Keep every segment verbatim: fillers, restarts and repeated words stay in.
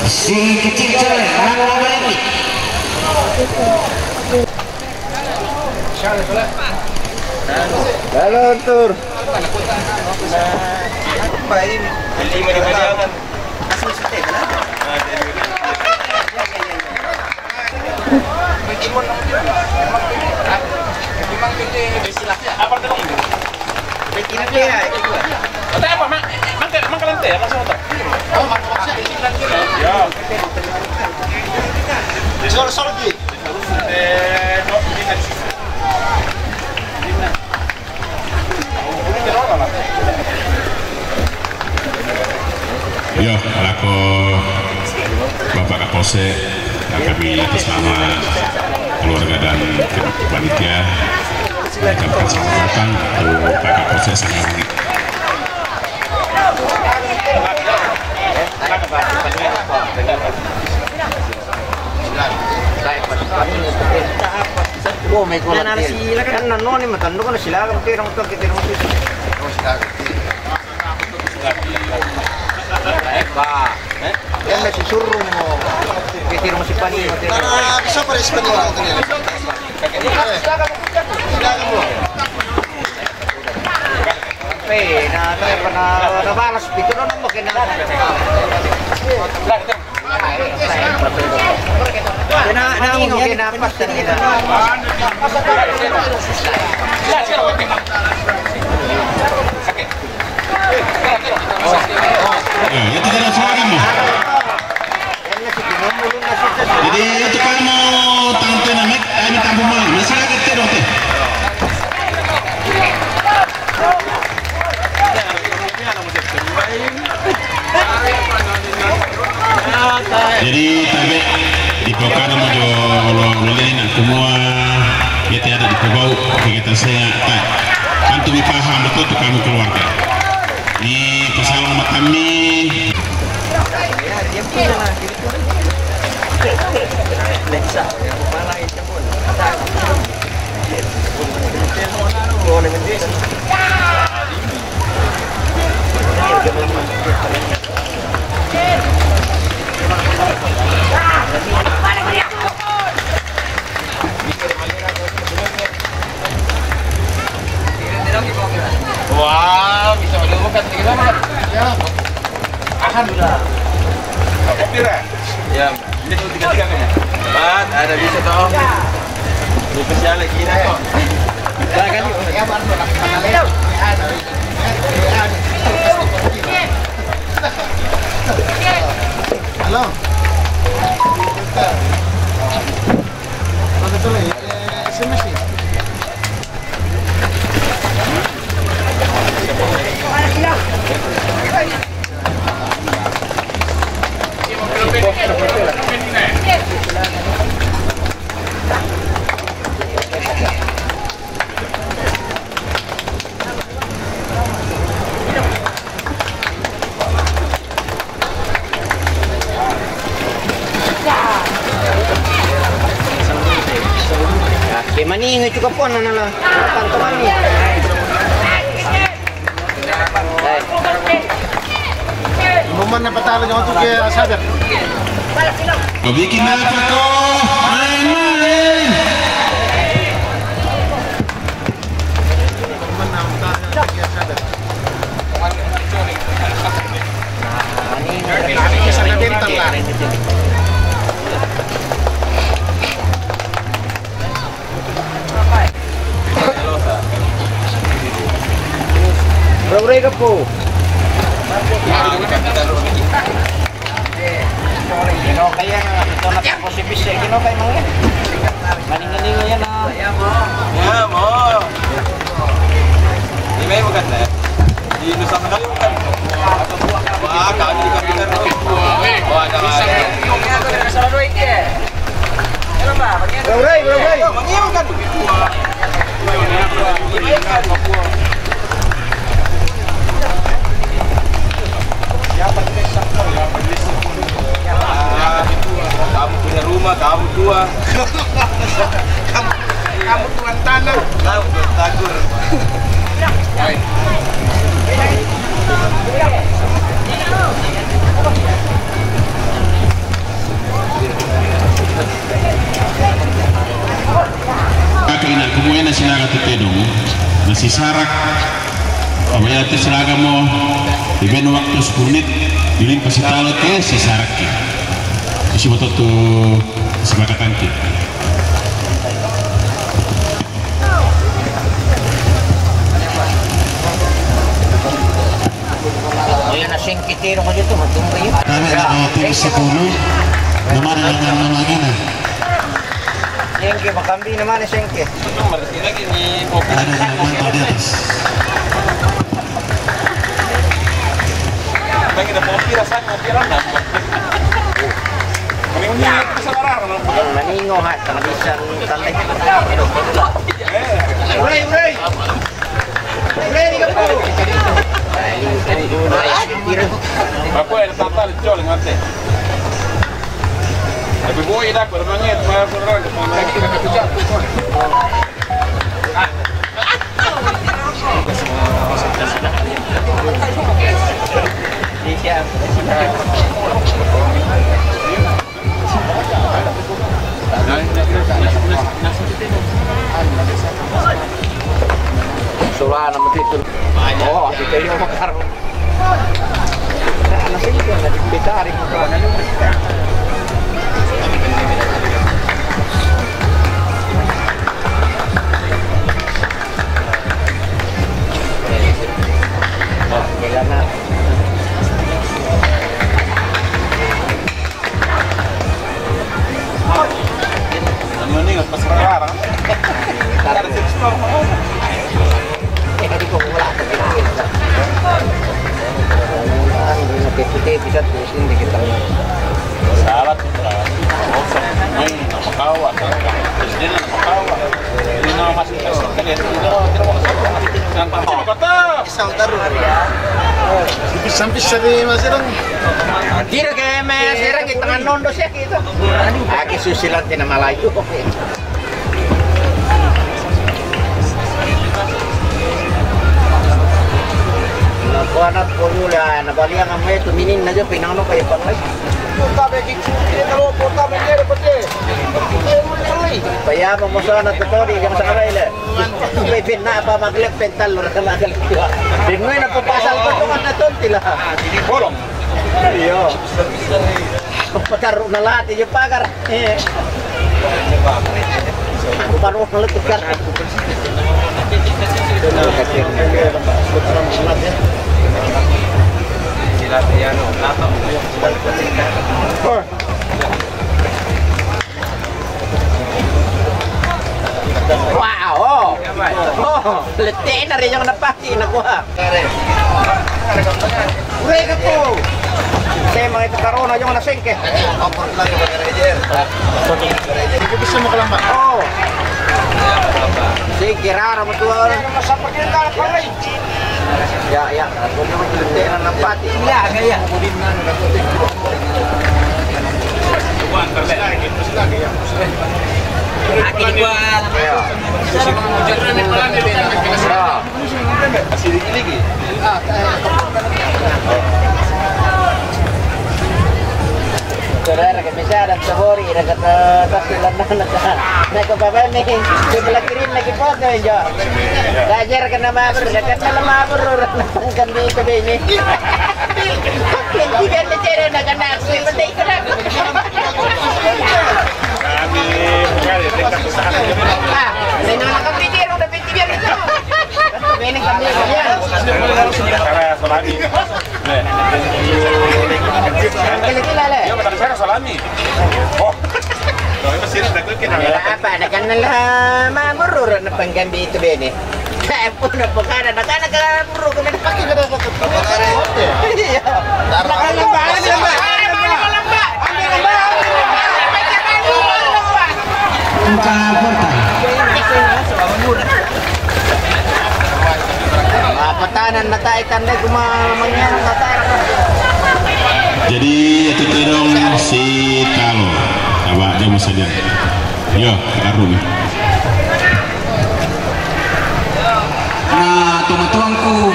Si kecil cewek, orang lama lagi. Halo, Tur. Apa ini? Lima ribu jangan. Solo, solo di. Yo, laku Bapak Kapolsek, dan kami atas nama keluarga dan panitia, mengucapkan selamat datang untuk Pak Kapolsek Sangarangi. Oh, may kulat. Kan ano ni, matando ko na sila, kan tirang to, tirang to. Ba, eh? Yan na si Surong mo. Tirang mo si Pani, tirang mo. Para, bisa pa rin si Pani, tirang mo. Eh, na, na, na, nabalas, pito na naman, kaya na. Na, na, na, na, na, Ya, ya te quedas suara mo. Jadi itu kamu tangtu na mek, ay, mi tampu mo. Masih lagi te, dote. Jadi, tabe, di pokana mo jo lo, lo lena kumua, ya te ada di pobau, kita saya, ta. Antu mi paham betul tu kamu keluarga. Ni pasal mata mi. Ya, dia punya lah, gitu. Nggak bisa, ya, kepala itu pun. Pira? Ya, ini kalau tiga-tiga kan ya? Empat, ada bisa toh. Ini spesial lagi, nah, kok. Tiga kali. Halo. Pakai tulis, eh, S M S ya? Ke maningo itu kapon na la. Tanto mani. Ibu mana patalo jangan tu ke sadar. Kabikin apa kau? Main-main. Bro, bro, ka po. Kino kaya na, ito na po si Bise, kino kaya mga. Maninganinga yan, ah. Ya, mo. Di ba yung maganda? Di, doon sa kayo, kan? Wah, kami di kami kan. Wah, ada. Bro, bro, bro, bro. Mangiwan kan? Ah, kamu punya rumah, kamu tua. Kamu, kamu tuan tanah. Kamu tuan tagur. Kaka ina, komu ena sinaga tu tedong, na si sarak, awea te sinaga mo, iben waktu sepuluh menit, ilin pasi talo te si sarak ke. Isi moto tu si bakatang ke. Ayan na singkitero ko dito, magtumba yun. Kami na, eh, tim sepuluh. Naman ang mga mga ina. Sengke, makambi naman ni Sengke. Ada yang mantap di atas. Lagi na kopi rasa, kopi rasa. Mending ini sa marah, no? Maningo ha, tangalisan tali. Uray, uray! Uray, di ka po! Ako, eh, natatalo, Chol, ngate. Tapi boy, dak, pero mangit, para kurang, para lagi, para kucak. Sula na mati tu. Oh, kita yung makar. Ano sa ito? Nagpitari mo pa. Nila na. Ano ni, mas rara. Tara sa gusto mo. Eh, hindi ko wala. Ang hindi na fifty, bisa tusin, di kita. Salat, salat. Ay, namakawa. Terus dia namakawa. Hindi na mas Isang taro. Sampai sari masih dong. Tira ke me, sira ke tangan nondo siya kita. Aki susilan tina malayo. Nakuha na po mula, nabalian ang mga ito, minin na dyan, pinano kayo pang life. Puta, may kikitin na mo, puta, may kero pa siya. Kaya mo pala eh. Kaya mo mo sana totoo, di ka masakabay, le. May pin na pa maglek, pental, lura ka maglek. Di mo yun, napapasal ko, kung ano to, tila. Bolong. Iyo. Pakaru na lati je pagar. Eh. Aku baru ngeliat tukar. Wow, oh. Oh, letena re yang napati na kuha. Ure ka po. Tema itu corona yung nasengke. Hindi bisa mo kalamba. Oh. Sige, rara mo tuwa. Ya, ya. Letena napati. Ya, ya, ya. Aki di kuat. Ya. Saudara, kami sadar sabori, ira kata tas ilan na ka. Na ko baba ni, di pala kirim lagi foto yo. Dajar ka na mabur, na ka na mabur, ora na kan di itu ini. Kan di kan di cere na ka na, di penting ka na. Kami, kami, kami, kami, Ah, may mga kapitero na pitiyan ito. May nagkami yan. Para salami. Ang kilala. Yo, matang siya salami. Oh. Ano, apa? Nakanala, mamurura na panggambi ito, Bene. Kaya po na po ka na, naka-, naka-, bro, kami na. Iya. Naka-, naka-, naka-, naka-, Buka portal. Mapatanan na tayo, tanda, kuma-, mangyari na tayo. Jadi, itu terong si Talo. Coba, dia mau saja. Yo, taruh nih. Na tomatuangku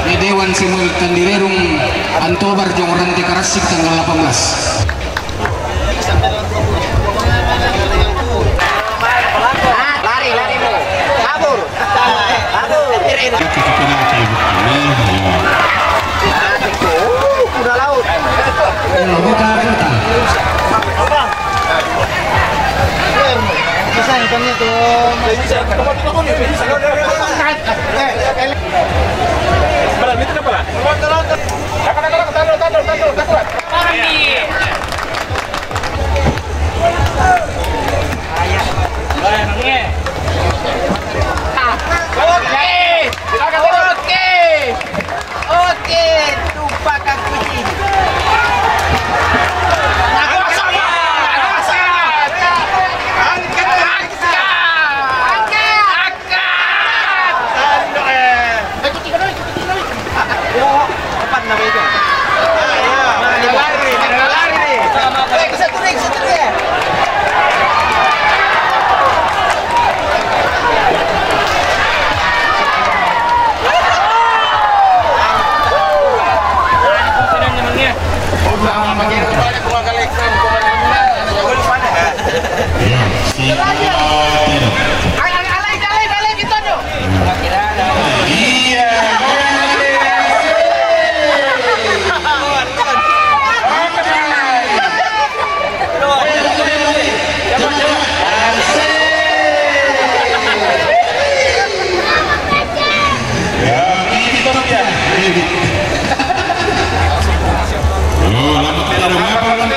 ni Dewan Samuel Tandirerung Antobar Jongorante Karasik tanggal delapan belas. Ah, lari, lari mo. Kabur. Kabur. Kuda laut. Buka portal. Saan kami to? Pala, dito na pala. Tara, tara, tara, tara, tara, tara, tara. Okay! Okay! Oke, tupakan kucing. Angkat, angkat, angkat, angkat. Ayo, cepat na ba ito? Lari, lari. Eh, satu rin, satu rin. Oh, lama kita ada apa, Bang?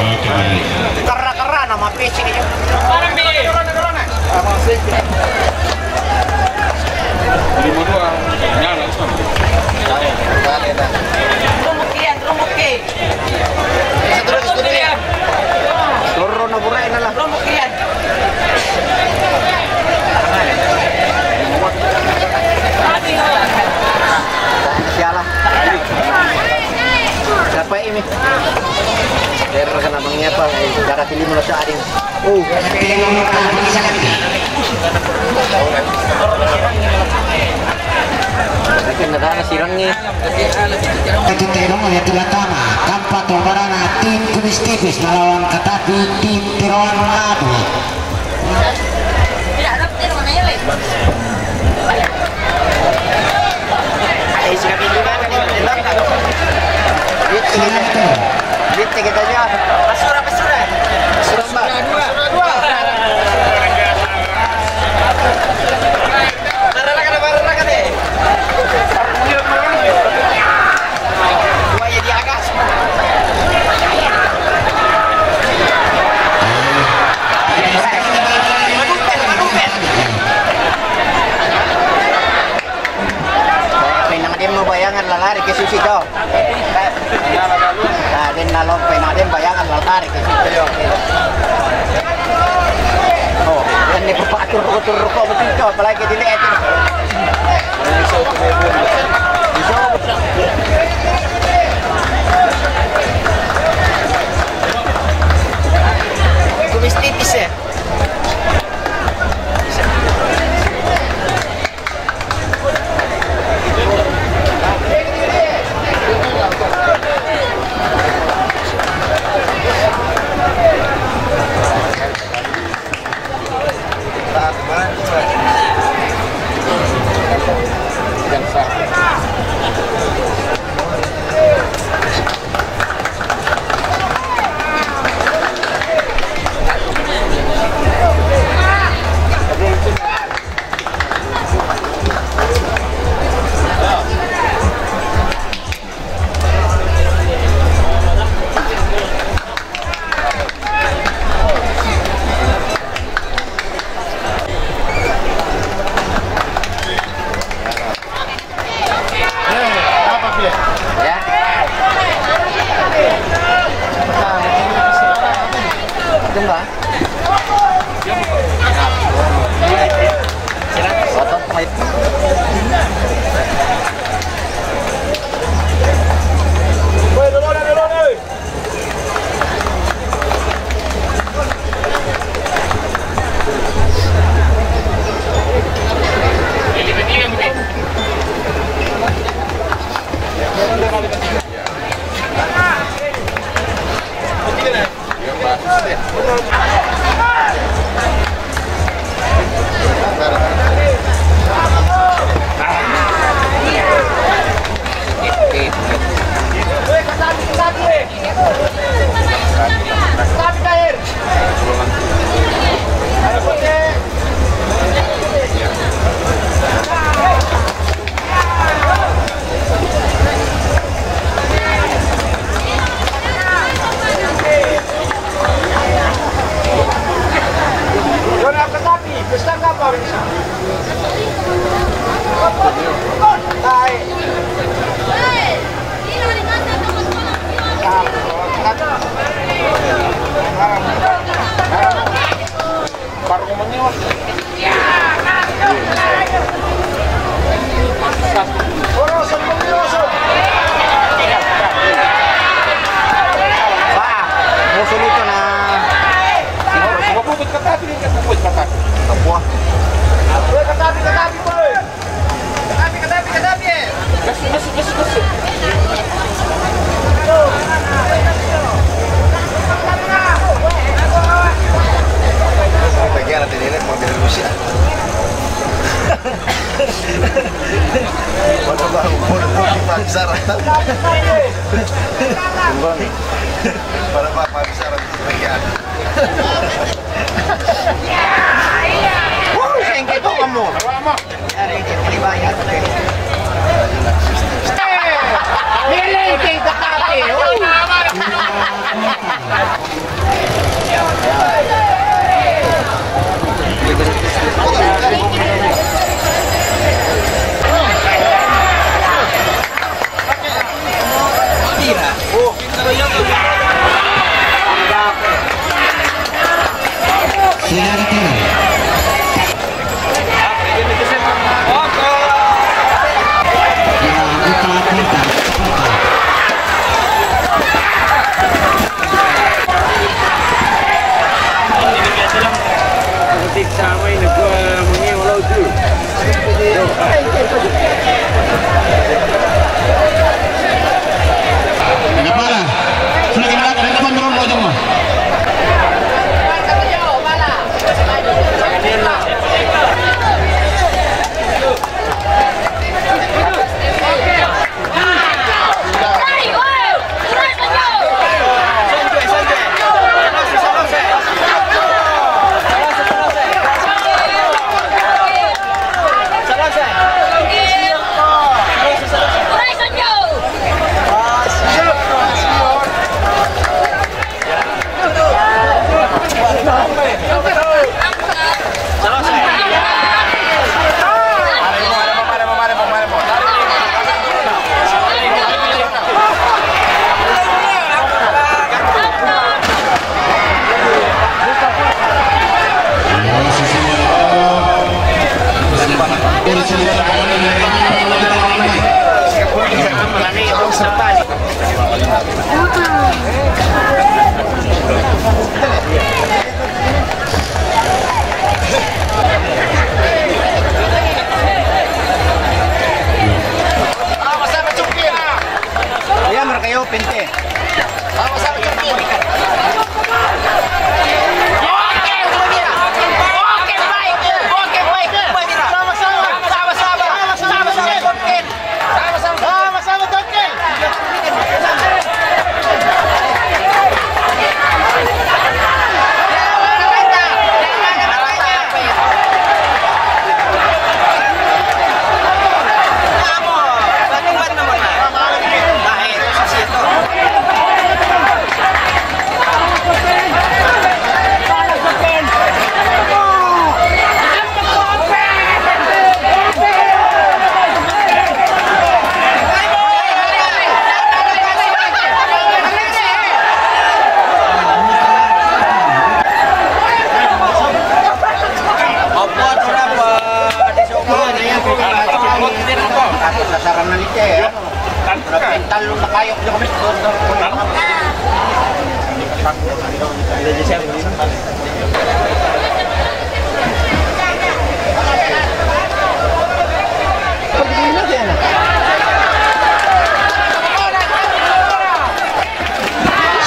Oke, baik. Karena-karena nama pecing aja. Lima dua. Nyala, Islam. Rumah kian, rumah kian. Turun na buray na lang. Siya lang. Siapa ini? Pero ka na mangyapa, eh, darapili mo na sa ating. Oh. Lagi na dana si Rangi. Ito tayo mo, ito lang tama. Kampa to, para na team Kumis Tipis, nalawan katapi team Tirawan Madu. Ay, si Kapitulgan. Bitte kita aja. Pasura, pasura. Pasura dua. Pasura dua. Mararaka, mararaka deh. Dua ya di atas. Penang dia mau bayangan lalari ke susi kau. Nah, dia nalong penang dia bayangan lalari ke susi. Oh, dan dia papatur-patur kau betul kau, apalagi dilihat. Kumis tipis ya. Ya. Tunggu. Otot, wait. Ba, musuh itu na. Semua putut kata tu dia kata putut kata. Apa? Kata tu, kata tu, boy. Kata tu, kata tu, kata tu, eh. Masuk, masuk, masuk, masuk. Bagian ada nilai mau dari Rusia. Waduh, Bang, waduh, Bang, Bang, Sarah. Bang, pada Bang, Bang, Sarah, bagian. Wah, sengke tu kamu. Miling kita tapi.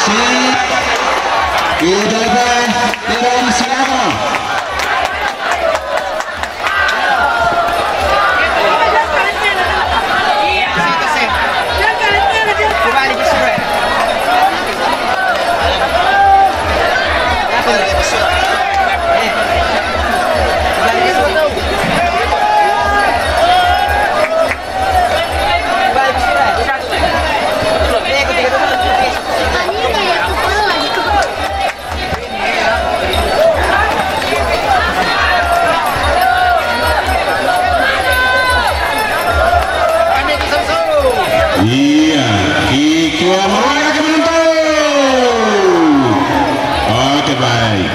Sì, e dove era il Silano? Iya, Kiki Amara ke menonton. Oke, baik.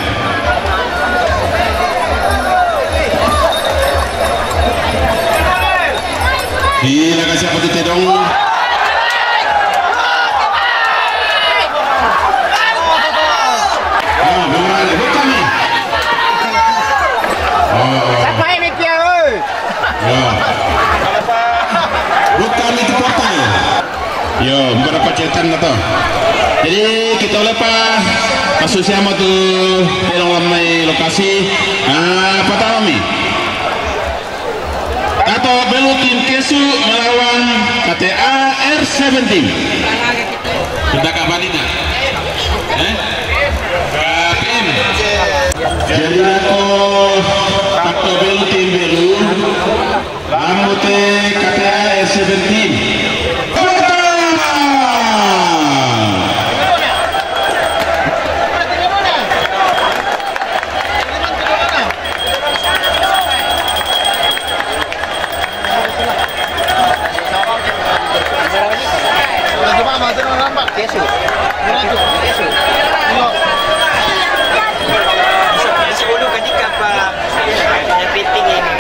Gila, kasih apa tuh, Tedong? Oh, bukan, bukan nih. Oh, oh. Siapa ini, Pia, oi? Ya. Bukan itu partai. Yo, bukan apa cetan atau. Jadi, kita lepas kasus sama tuh, tolong lamai lokasi. Ah, apa tahu nih? Kato Belu tim Kesu melawan K T A R seventeen. Kita kapan ini? Eh? Kapin. Jadi, Kato Belu tim Belu. Lamute K T A R seventeen. Kesu. Kesu. Bisa, bisa ulu ka di ka pa. Everything ini.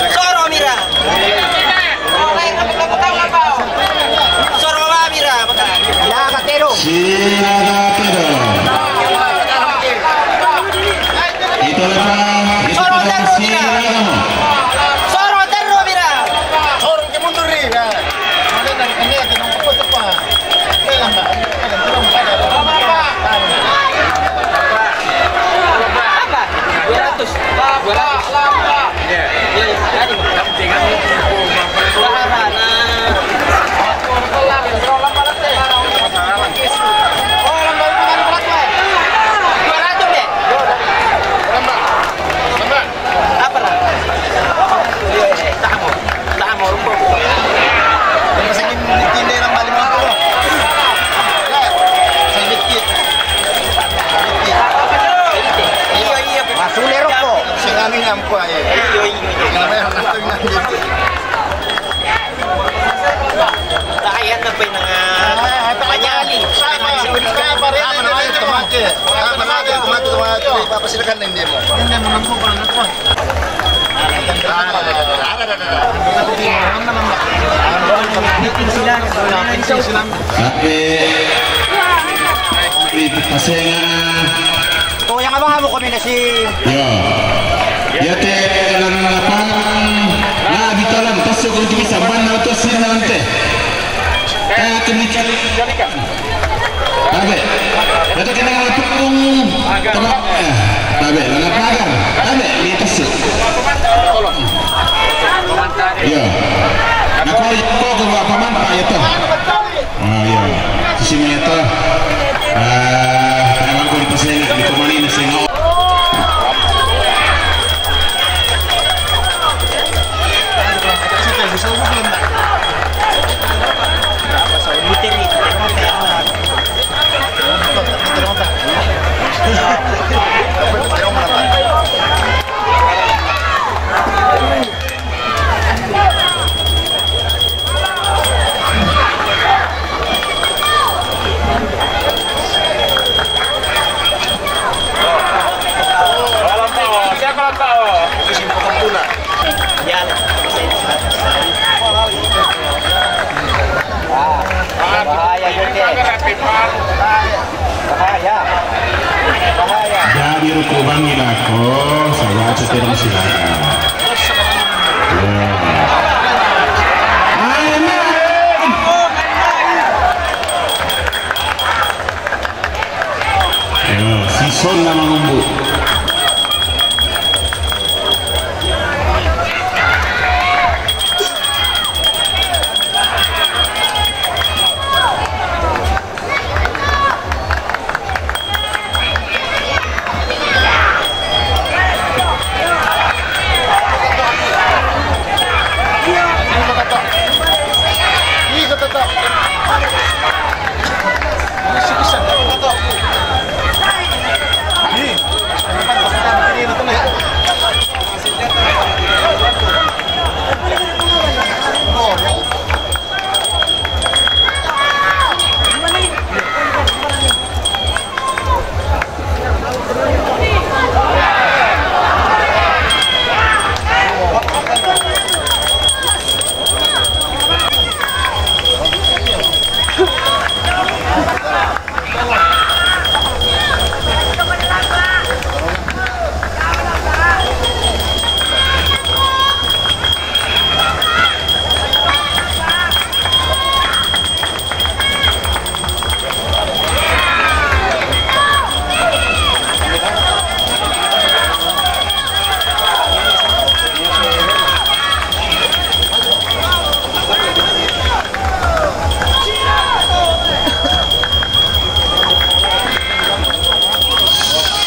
Soro mira. Soro mira. Sira Gatero. Ito na pa. Soro terro mira. Soro terro mira. Soro ke mundur ri. Apa? Dua ratus. Dua ratus. Iya, iya. Jadi, dua ratus deh. Apa lah? Tahan, tahan, mau lupa. Masih bikin deh, nambah lima puluh. Sedikit. Sedikit. Iya, iya. Masuk lerok kok. Sing anu nyampe ya. Iya, iya. Yang namanya orang tuh nggak gitu. Tahayan na pa yung mga manyali. Papasilakan na yung demo. Tapi, kasi nga, Ko yang abang mo kami na si. Yo. Yate, lang na pang, na, bitalan, taso ko yung tigisan, ban na to, sin na ante. Kaya kami kali. Tabe. Yate kina nga pung, tama, eh, tabe, lang na pagar. Tabe, ni taso. Yo. Nako, ko, ko, paman, pa, ito. Ah, iya. Sisi mo ito. Ah, tama ko dito sa inyo. Dito man ini sa inyo. Bahaya juga. Bahaya. Bahaya. Jadi ruku bangi lako, sahabat setirang silakan. Ya. Ayo, Mat. Ya, si Son nama ngumbu.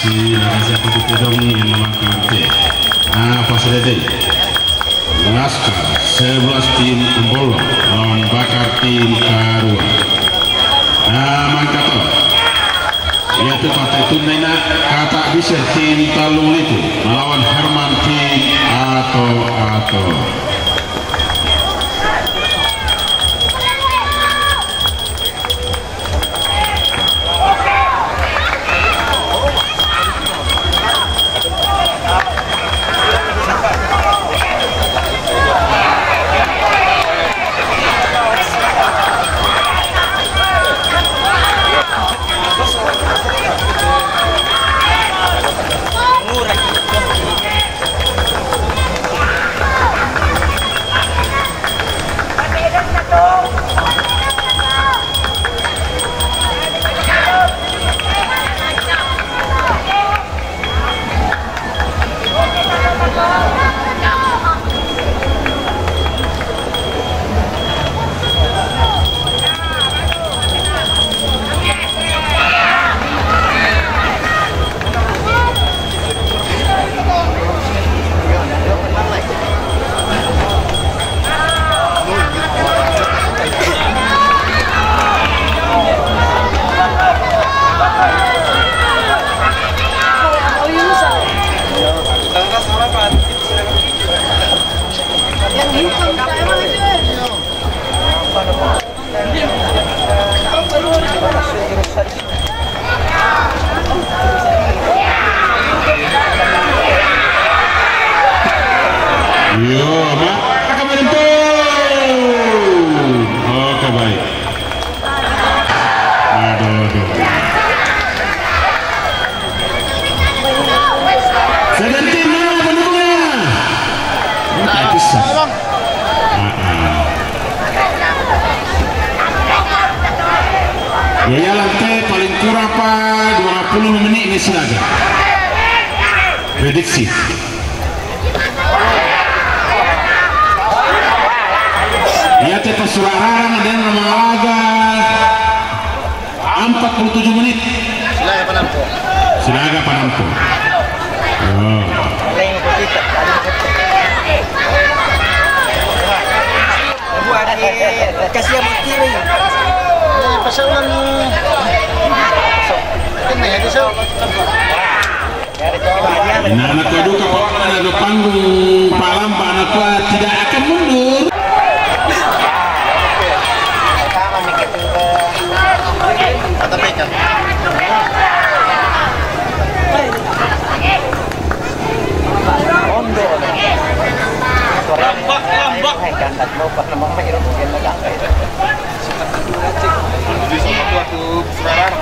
Si Raja Kudu Pedong yang memakai ante. Ah, pas ready. Laskar sebelas tim Embolo lawan Bakar tim Karua. Nah, mangkato. Yaitu partai tunda ina, Kata Bisir tim Talung Litu malawan Herman tim Ato-Ato. Yo, ma, ka main tuh. Oke, baik. Aduh, aduh. Sebentin mana pendukungnya? Nah, itu sah. Ah, ah. Ya, ya, lantai paling kurang, Pak, dua puluh menit ini silakan. Prediksi. Iya, teh, pas sudah rarang, ada yang nama laga. Empat puluh tujuh menit. Silaga panampo. Silaga panampo. Oh. Kasih yang kiri. Ini pasal ulang. Ini ada so. Nah, anak tua duka, Pak, ada panggung, Pak Lampa, anak tua tidak akan mundur. Lambak, lambak. Hai, kandak lupa nama mai ro mungkin na kandak. Jadi sama tu aku sekarang.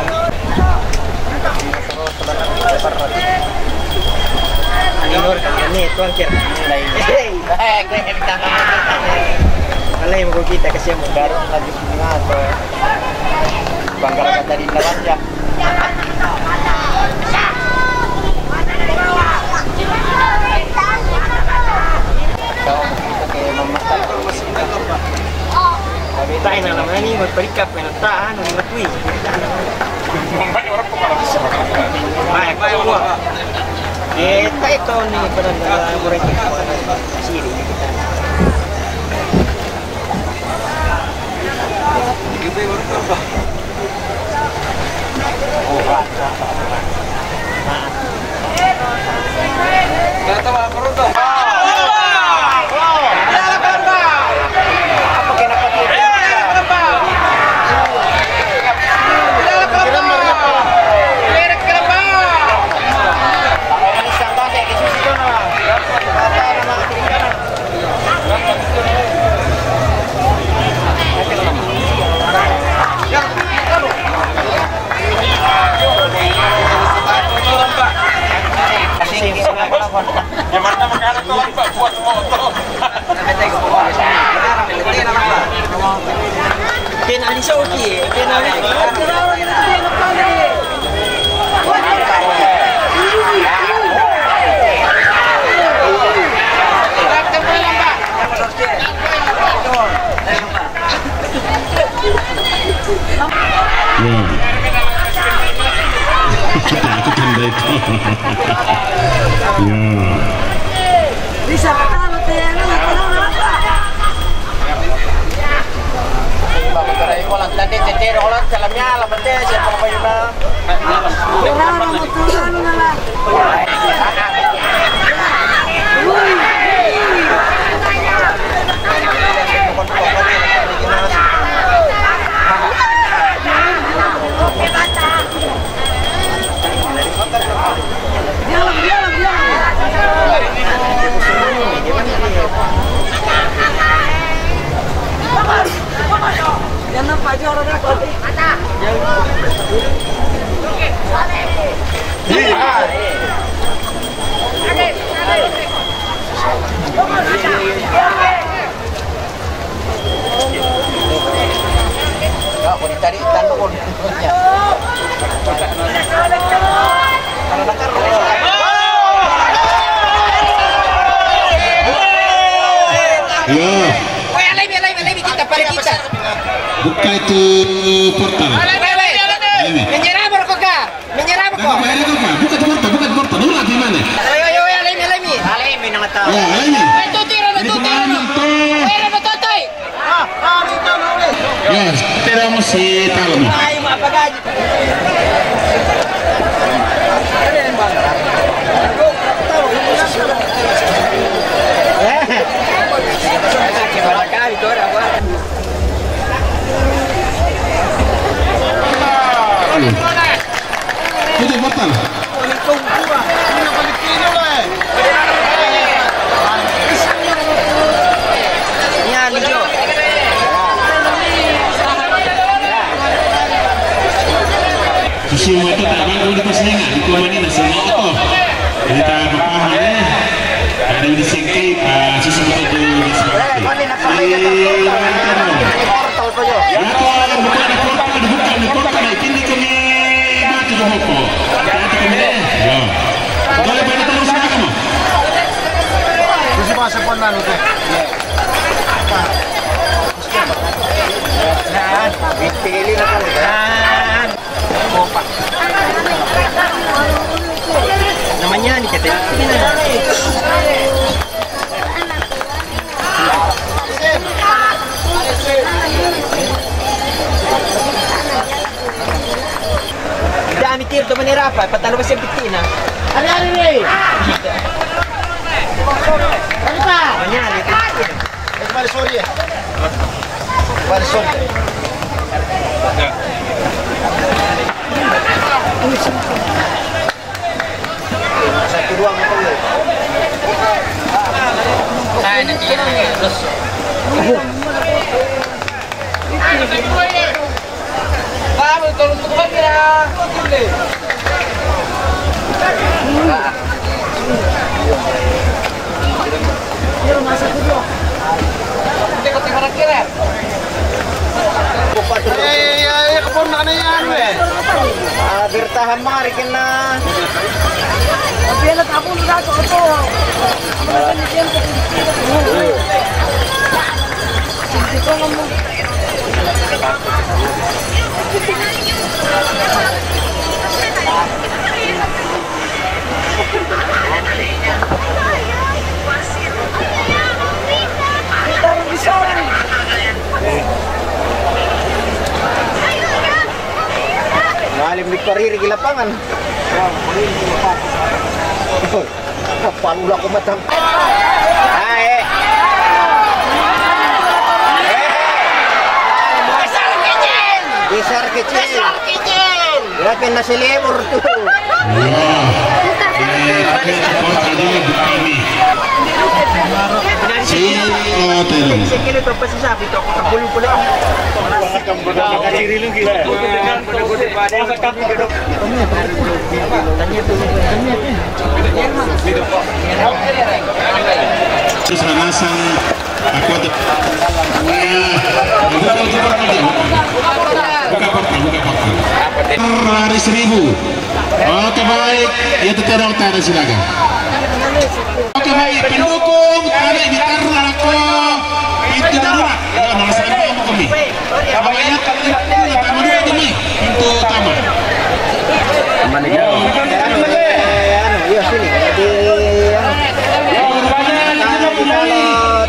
Ini nur ini tuan kir. Lain. Hei, eh, kau yang kita. Alai mau kita kasih mau baru lagi. Nah, to. Bangkal kata di dalam ya. Tahu, oke, mama. Tahu na lamani, magparikap, may nagtaan, may matui. May kukuha. Eh, tayo to ni, parang, ah, mura yung siri, hindi kita. Kena di Soki, kena di Ya. Kita, aku kan baik. Ya. Bisa ketawa, teh, lu nggak tahu apa? Bang, tadi cecere, orang salamnya, alamatnya, siapa, Pak Yuna? Orang mau turun, malah. Ya. Weh, alai mi, alai mi, alai mi, kita, pada kita. Buka itu portal. Alai mi, alai mi. Alai mi. Menyerah, Bro Koka. Menyerah, Bro Koka. Buka itu portal, buka itu portal. Dulu lagi mana? Ayo, ayo, ayo, alai mi, alai mi. Alai mi, nama tahu. Ya, alai mi. Weh, tuti, Rono, tuti, Rono. Weh, Rono, tuti. Ya, kita masih tahu nih. Anu. Itu batal. Susi mo ito, tabang ko di ko sinenga, di ko manina, sinenga ito. Hindi ta papahan, eh. Ada di sengke, ah, susi mo ito, di sengke. Eh, wala ka mo. Yato, buka na porta, buka na porta, na itindi kami, mati ko mo po. Mati kami, eh. Yo. Dole pa ito, sa mo. Susi mo sa po na, no, to. Yan. Pili na po. Yan. Opa. Naman yan, ikatay. Dami tiro, doon manira pa. Patalo ba siya bitina? Ano, ano, eh? Ano pa? Ano yan? Ito, ito. Ito, sorry, eh. Bale, sorry. Satu, dua, empat. Sana. Eh, iya, iya, kebun mana ya, anu, eh? Ah, bertahan mari kena. Ngalim di kariri di lapangan. Palu lah ko matang. Ae. Besar kecil. Besar kecil. Besar kecil. Berapa nasi lebur tu? Wah. Eh, ada support aja begini. Si, oh, terus. Terus nanasang aku ada. Buka, buka portal, buka portal. Hari seribu. Oke, baik. Ya, tetap dong, tanda silakan. Oke, baik. Pendukung, tarik gitar, lako. Itu darurat. Ya, malas apa kami? Apa ya? Taman dulu itu nih. Pintu taman. Taman di jauh. Anu, iya, sini. Di, anu. Rupanya itu punya.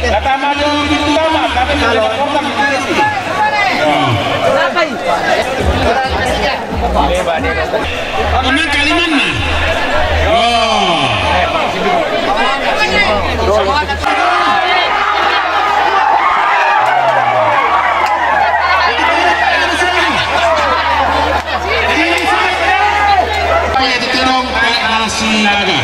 Kata maju pintu taman, tapi kalau portal di sini. Ini Kalimantan. Oh. Apa ya, diterong, eh, nasi laga.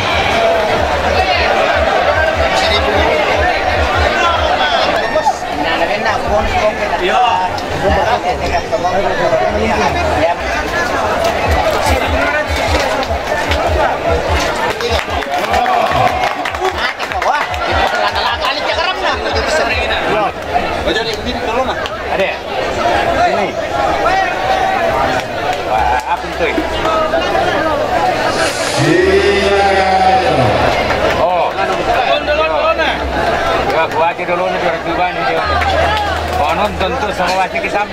Ada. Sini. Wah, apa itu? Oh. Ya, gua aja dulu nih, biar gimana dia. Mau nonton tuh sama wajib kita.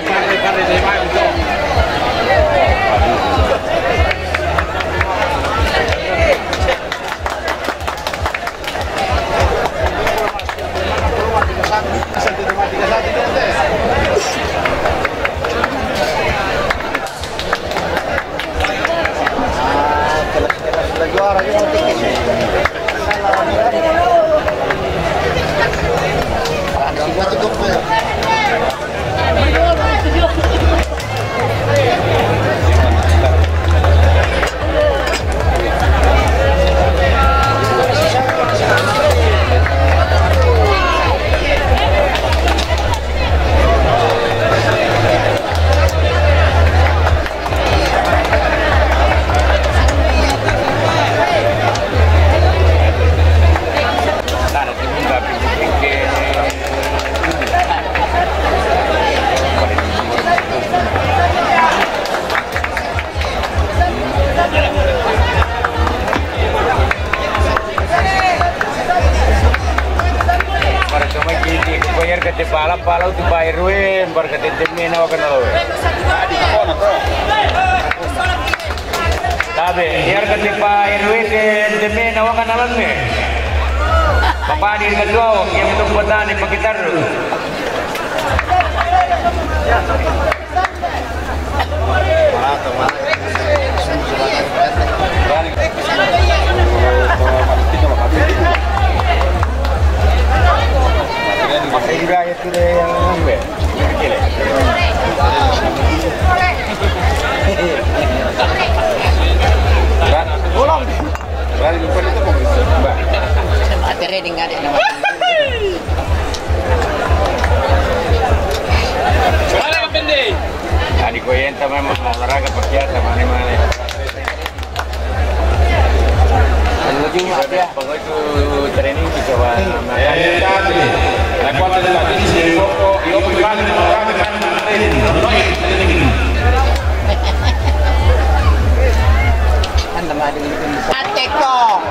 Para kama gini, bayar kete pala, pala tu bayar we, bar kete demi na wakana we. Tabe, iyar kete pa R W ke deme na waka na lanne. Papa di ketua, yang itu kota ni pakitar. Masih juga itu deh yang ngombe. Atere ding ade nama. Goyang sama olahraga pakai sama animal. Anu juga ya. Pokoknya itu training bisa. Ateko.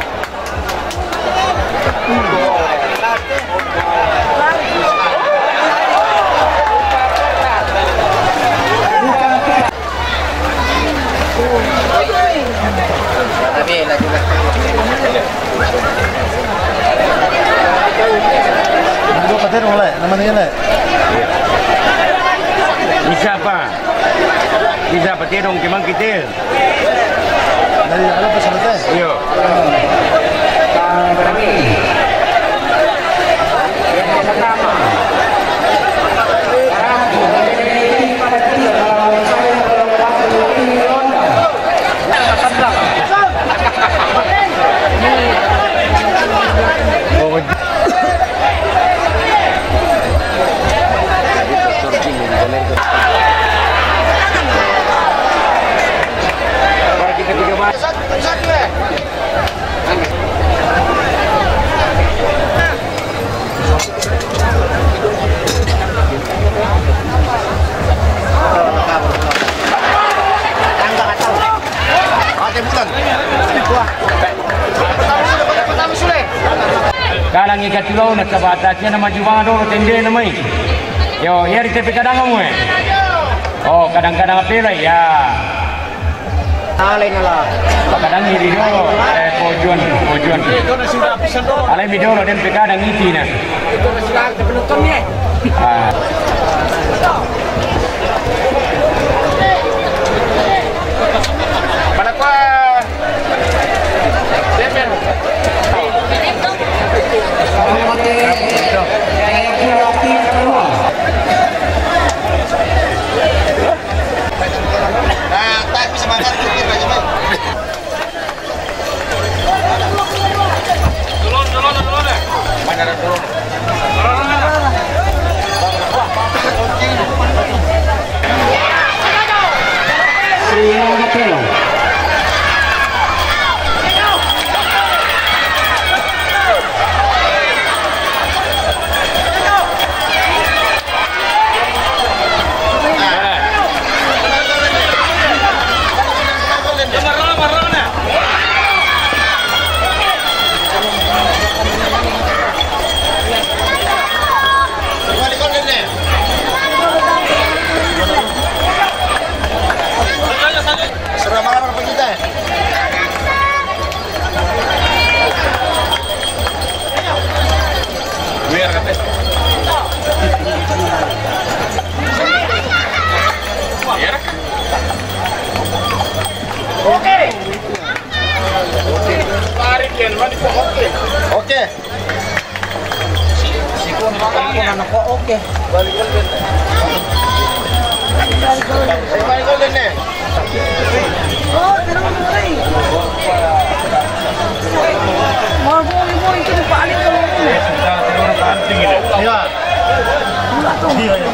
Dua pater mulai, nama dia, Le? Bisa apa? Bisa pater dong, cuman kita. Dari anu pesan teh? Iya. Kalang ika tulou na sabatasnya nama jumanga dolo tende namai. Yo, iya di tepi kadang kamu, eh. Oh, kadang-kadang apa lah, ya. Alai nala. Kadang iri dolo, eh, pojuan, pojuan. Alai mi dolo, dem pe kadang iti na. Ah. Mana kuah? Suruh malam apa kita? Biar kata. Biar. Oke. Tarik, Ken, mari, oke. Oke. Sikon, sikon, anak kok oke. Balik, balik, balik. Balik, balik, balik, nih. Oh, terus, mulai. Mau, mau, mau, itu balik ke rumah. Kita terus anting ini. Iya. Enggak tuh. Iya, iya.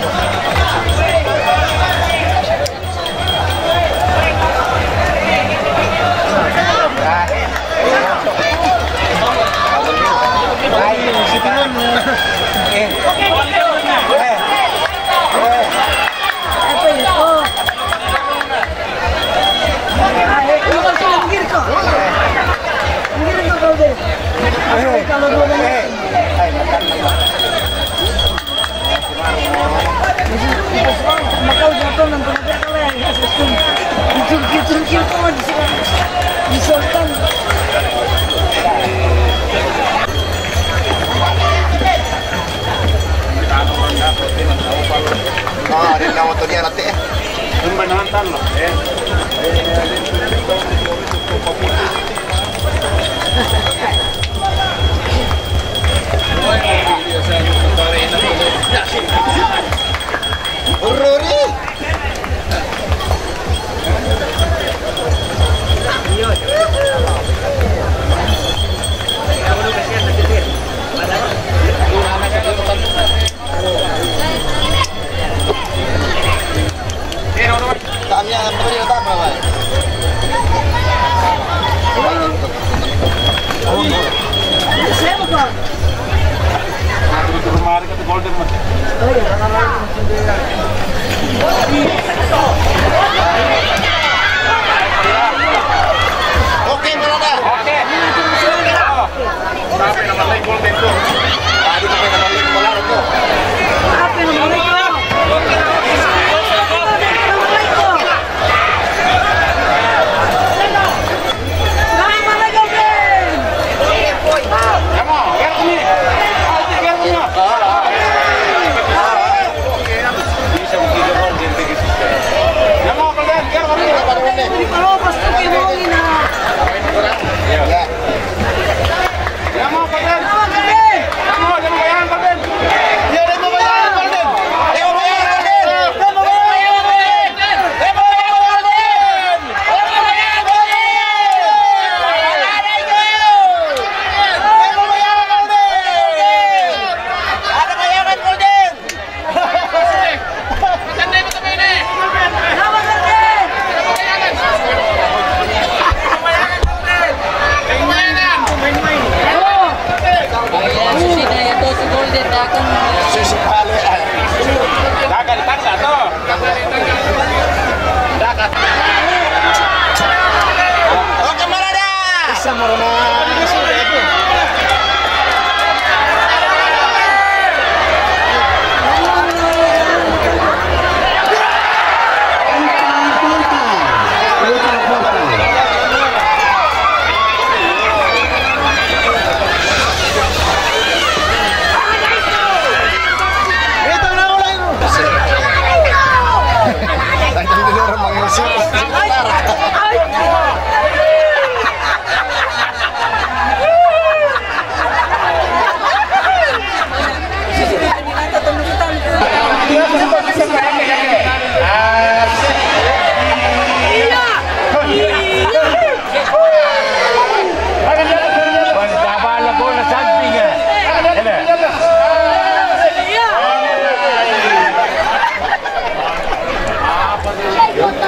Ah, ada nama tu dia nanti, eh. Tumba na tan lo, eh. Ruri. Kemarin kata Golden, Mas. Oke, Golden. Oke. Siapa yang nama lagi Golden tuh? Tadi pakai nama lagi Golden tuh. Apa yang nama lagi?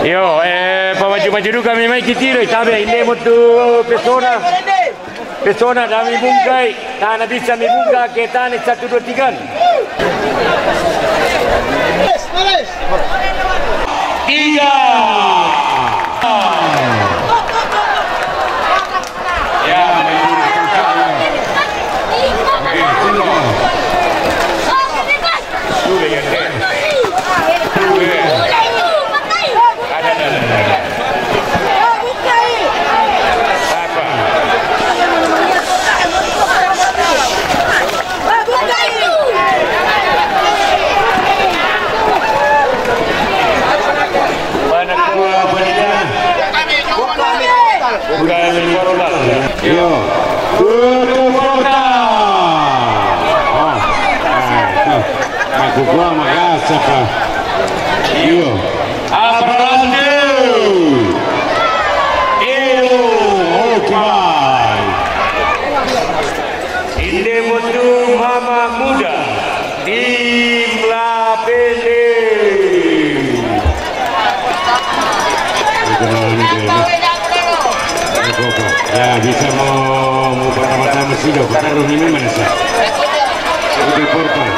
Io, eh, pa maju-maju duka mi mai ki tiro, tabe, inde mo tu persona. Persona da mi bungkai, tana bisa mi bungka ke tana satu, dua, tiga. Tiga. Ya, Io. Tutu porta. Oh. Eh, eh. Aku gua makasa ka. Io. Abrante. Io. Oke. Inde mo tu mama muda. Tim La Pele. Ya, bisa mau, mau pertama-tama sih, udah, kita rumah ini mana sih? Udah portal.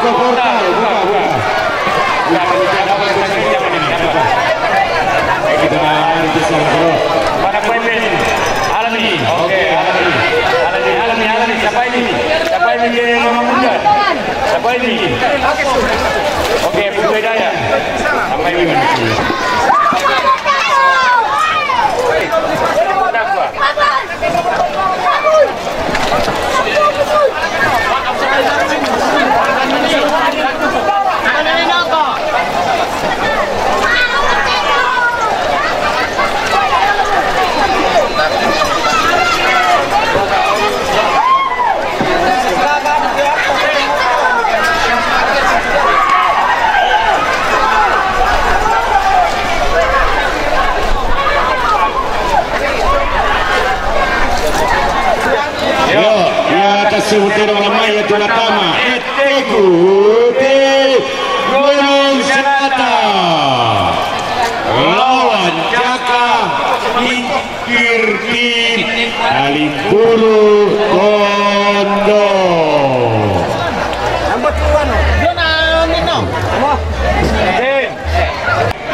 Portal, buka, buka. Buka, buka, buka. Kita main di sana, bro. Mana pemain? Alami. Oke, Alami. Alami, Alami, Alami. Siapa ini? Siapa ini? Dia nama muda. Siapa ini? Oke, Putu Hidayah. Siapa ini? Siapa? Yo, ya, atas sebutir orang main itu Natama. Ikuti Gunung Senata. Lawan Jaka Kirti Alimpuru Kondo.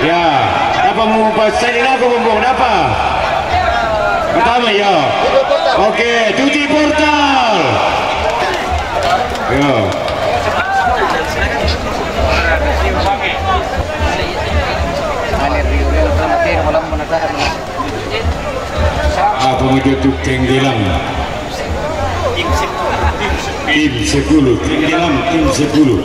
Ya, dapat mau pasal ini aku ngomong apa? Pertama ya. Oke, cuci portal. Ya. Apa mau jatuh tenggelam? Tim sepuluh, tenggelam tim sepuluh.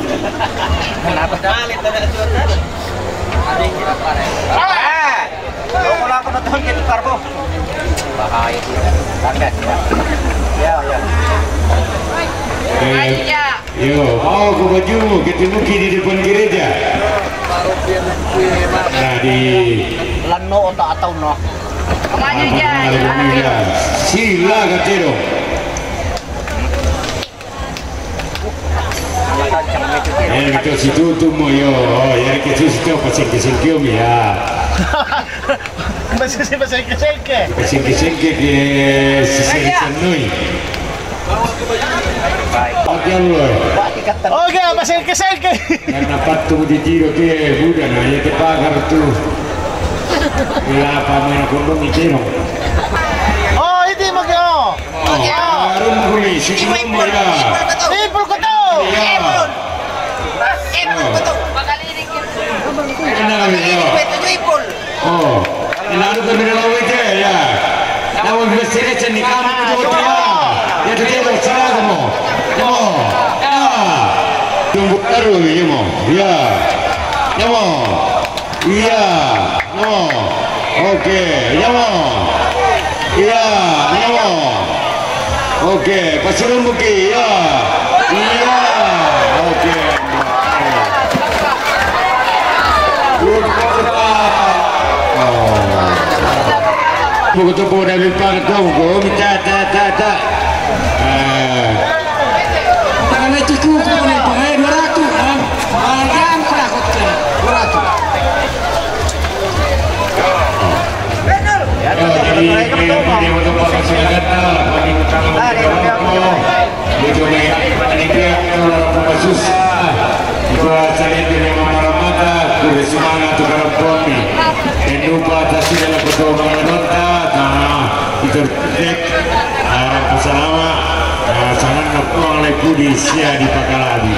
Bahaya itu. Tanggas, ya. Ya, ya. Eh, yo, mau ke baju, kita nuki di depan gereja. Nah, di Lano otak atau no. Kemana aja? Sila katero. Eh, kita situ tu mo yo. Oh, ya kita situ pasal ke singkio ya. Masih sih pasal ke singkio. Pasal ke singkio ke sisir sanui. Oke, lo. Oke, pasal ke singkio. Karena patung di tiro ke buda na ya te pagar tu. Ya apa main kondom di tiro. Oh, itu mau ke oh. Arum kuli, si Cimbo ya. Ipul Kutu. Ya. Ipul Kutu. Enak ya. Oh. Enak tu kena lawan je ya. Lawan besar je ni kamu tu ya. Ya tu dia sila kamu. Ya. Ya. Tunggu baru ni mo. Ya. Ya mo. Iya, no. Oke, iya mo. Iya, iya mo. Oke, pasirumbuki, iya. Iya, oke. Buku tupu dari Pak Tunggu, minta, ta, ta, ta. Eh. Tangan itu cukup, pakai dua ratus, kan? Jangan penakutkan, dua ratus. Salama, sangan nakuang lai pudi sia di pakalabi.